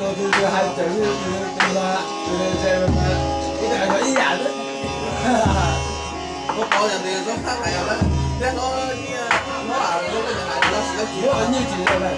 Tus twg hais tseem tus no, tus no ze mas ib yam xwb. Muab nyuj tsis zoo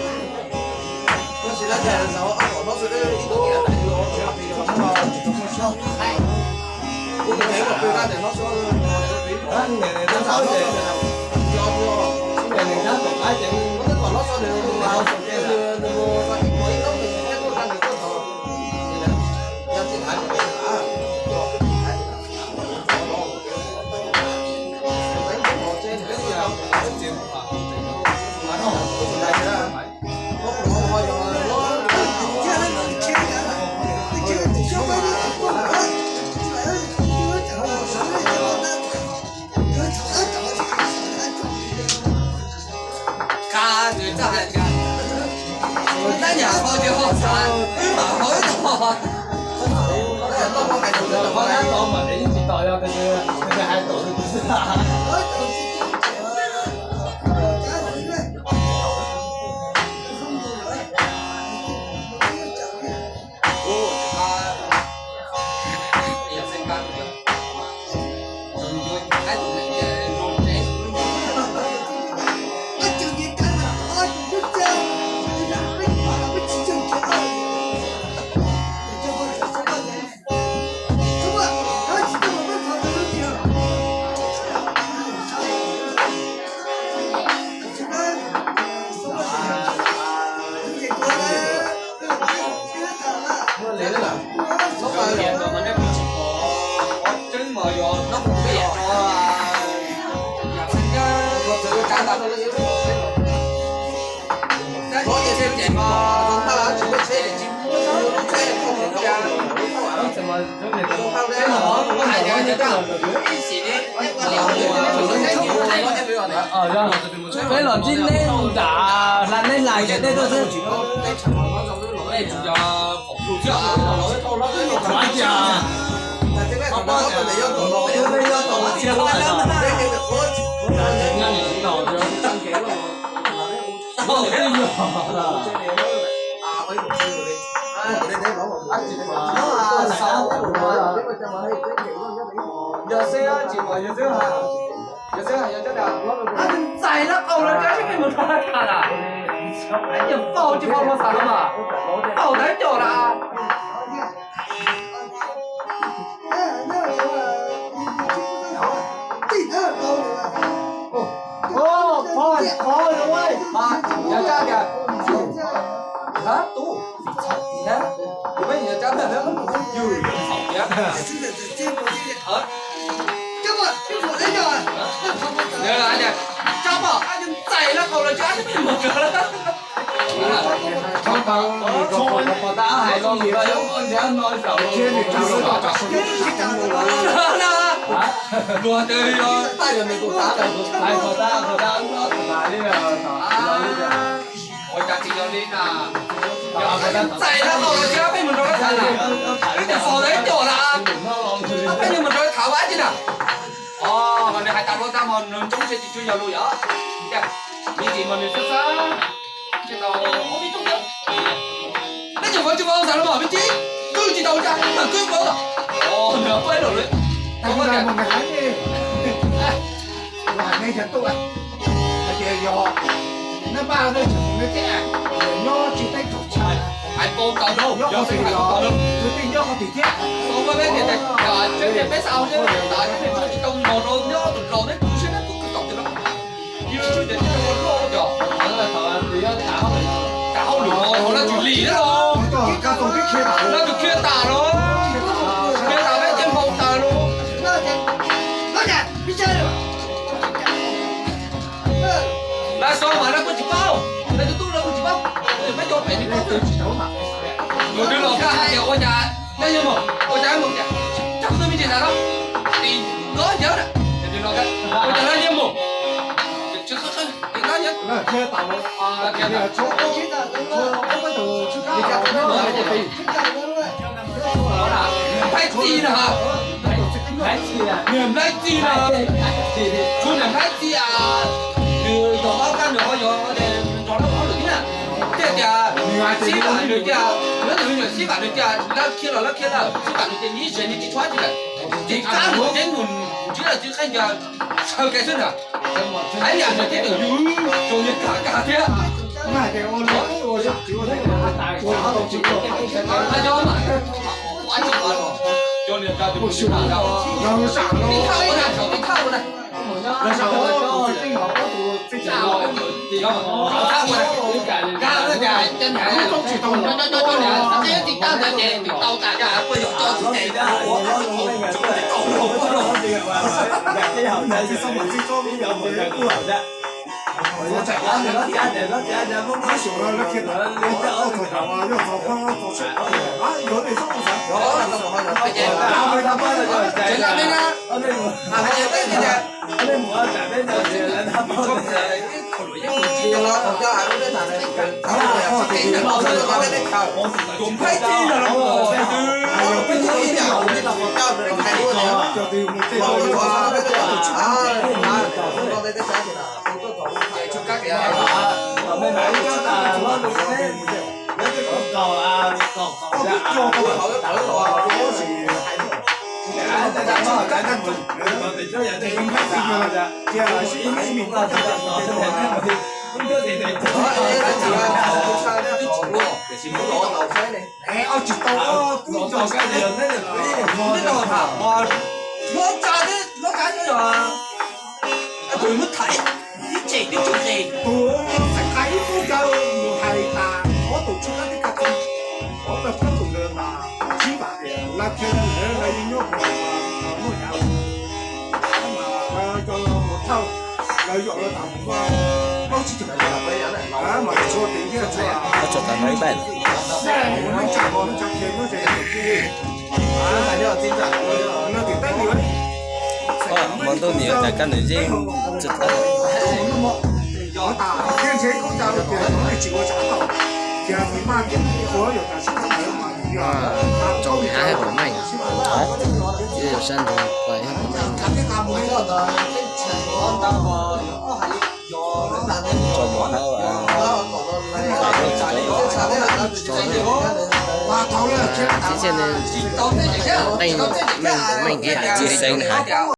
na. Niam niam tab tom qab ces, Peb los ntsib neb nram hla neb hla ces neb tuaj xwb. Yog xwb tsis pom yog xwb. Yog xwb, ntxais lawv qau lawv cov sib peb mus rau tham lawm. Yog faus tsis faus los xav los mas, faus tawv coj lawm. Ua cas tsis yog li na? Ntxais lawv qau lawv cov peb mus rau lawv tham na. Peb twb faus tawv coj lawm, peb twb mus rau lawv tham ua dab tsi na? Os, nws hais tas lus tag mas nws ntsoov seb tsis tsuas yog lus yom. Vim tsis mas nws xab xab, ces tau ob peb tug. Peb nyuam qhuav tsis faus xav los mas peb tib kwv tsis tau cas mas kwv faus. Os, nws peb los lawm. Tau pab tias Hais tias yog nab paj nej tseem neb thiab, nyob tsis teb kaum tshav, hais paus tawv rau nyob qhov twg, hais paus tawv rau, kwv tij nyob qhov twg thiab. Tau pab peb tias, peb xav hais tias tsis tau mos rau nyob tus laus neb tus siab neb tus kwv tau tias no. Lawv tsum lim los, lawv tsum khiav tas los, khiav tas peb ces npau taws los. Lawv xov mas lawv kuj tsis paub, lawv tus tub lawv kuj tsis paub, peb cov pem li paub twg. Yus twb los kaj hais tias ua cas lawv yeej mus, ua cas mus tias, cas kuv twb me ntsis tas los, tim no yawg na, ua cas lawv yeej mus. Nws phaib txi no, nws phaib txi no, tsuas nws phaib txi, nws yog ob kab nws ho yog nrog lawv ob lwm thiab na. Thiaj tias sib vam nws tias, lawv tus me nyuam sib vam nws tias lawv khiav los lawv khiav lawm, sib vam nws tias nws ib tsev nws tsis tshuav tsi lawm, ces kab nws ces nws ntsib lawv tsis qeej tias sawv kev xwb na. Hais tias nws thiab nws yus tau niag kab kab thiab. Hais tias ua li ua zam tsis ua li, ua tau tsis ua. Hais tias mas, ua tsis ua, cov niag kab tus tsis ua, tib thaj ua na, tib thaj ua na. Los saum tus txiv tseej los pab tus txiv tseej los, los thab ua na. Kab tias cov niag tsis tau, cov niag tsis tau ntawd ces tsis tau tas cas ua yog cov txiv tseej. Lub tsa, lub tsa, tus muab tham ib tsem twb tsis tsem. Tus xeem qais ib tug cawv mus hais tas ob tug tshwj kab tib kab txeeg, ob tug tshwj kab tus ntawd mas sib vam tias lawv khiav lawm lawv yeej nyob puag noj yav mas lawv cov mus thawj, lawv yom lawv tas mus ua plaub tsib caug mas tshuav tis ntiaj teb. Hmo ntuj nim tas kab nws yeej tsis tau. Tsoom hav hais pom meej, ib yam sab nroo pais hais pom meej. Tsoom hav, txiv txiaj ne, meej, meej, meej ib yam txiv xeev hais.